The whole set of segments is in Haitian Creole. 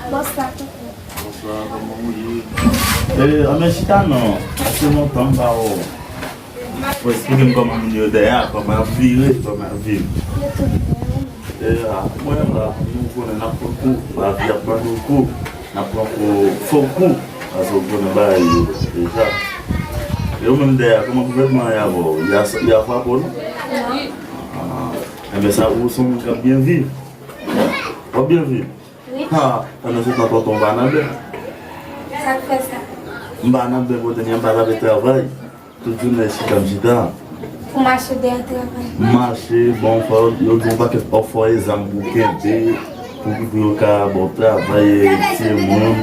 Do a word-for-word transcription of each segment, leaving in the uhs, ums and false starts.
Bonswa, tonton. Bonswa, kòman w ye? E, anben chita non. Sa fè lontan m pa wè w. Fò w eksplike m kòman moun yo dèyè a, kòman y ap vire, kòman y ap viv. Yo tout byen, wi. E, a, mwen la, nou konnen n ap pran kou, lavi ap ban nou kou, n ap pran kou, fo kou, paske w konnen bagay yo deja. E ou menm dèyè a, kòman gouvènman an ye avè w? Y a, y a frape w, non? Non. A, enben sa, ou se yon moun k ap byen viv. W ap byen viv? Wi. Ha, pandan se tan tonton w pa nan byen. Sa k fè sa? M pa nan byen kote m ye, m pa t ap travay. Tout jounen chita m chita. Ou mache dèyè travay. M mache, bon, fò yo di yon pakèt òf, fò e zam pou kenbe, pou, pou yo ka ba w travay, tiye moun.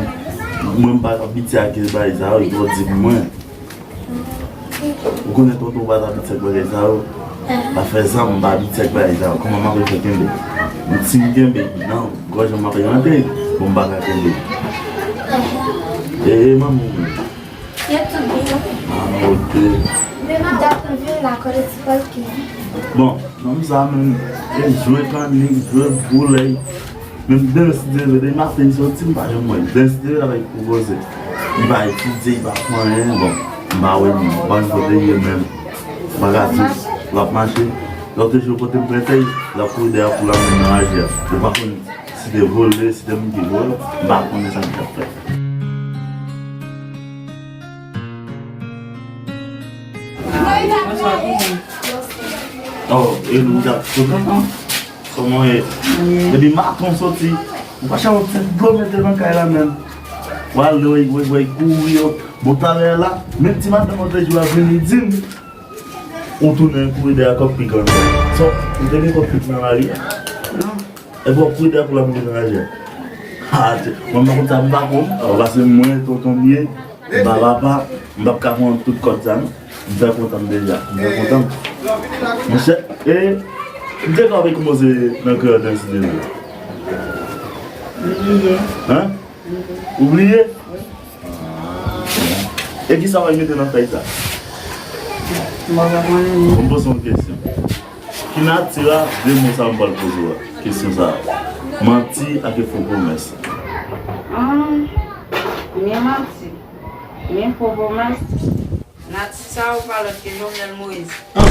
Mwen, m pa abitye ak bagay sa yo, yo twò di pou mwen. Ou konnen tonton pa t abitye ak bagay sa yo. Afè zam, m pa abitye ak bagay sa yo. Kòman m ap fè kenbe? Si m kenbe nan gòj mwen, m ap rantre. Bon, m pa ka kenbe. E, e manmi w menm? Yo tout byen. Ah, ok. M t ap vin la kote ti pòl ki. Bon, nonm sa menm, e jwe kannik, jwe boulèy. Menm dansi de depi maten li soti, m pa janm wè l. Dansi de la bay pwopoze. Li pa etidye, li pa fè anyen. Bon, m pa wè li, m pa konn kote li ye menm. M pa ka di, l ap mache. Lòt jou kote m prete, l ap kouri dèyè pou l ap mennen raje a. Ou pa konn si te vole, si te moun ki vole, m pa konnen sa li t ap fè. Oh, e nou t ap sou tonton. Kòman w ye? Depi maten w soti, ou pa janm yon ti dlo mete nan kay la menm. W al lè w wè, wè, kouri yo. Bon, talè la, menm ti madanm mwen te di w ap vin, li di m, ou tounen kouri dèyè kòk pik an. So, ou te gen kòk pik nan lari a? Non. Epi w ap kouri dèyè pou l ap vin raje. Ha, tchè. Mwen, mwen konn sa, m pa konn. Paske mwen, tonton m ye, m pa papa, m p ap ka pran tout kòd sa, non. M fè kontan m deja. M fè kontan m. Monchè, e, m te ka ap kòmanse nan kreyòl dansi de nou. Li bliye. Hein? Ou bliye? Wi. Ah, bon. E kisa w al mete nan fèy sa? M pa konnen. Bon, m poze yon kesyon. Ki nati a de mo sa m pral poze w a? Kesyon sa a. Manti ak fo pwomès. Ahn, ni manti, ni fo pwomès. Nati sa yo pa lòt ke Jovenel Moïse. Ah,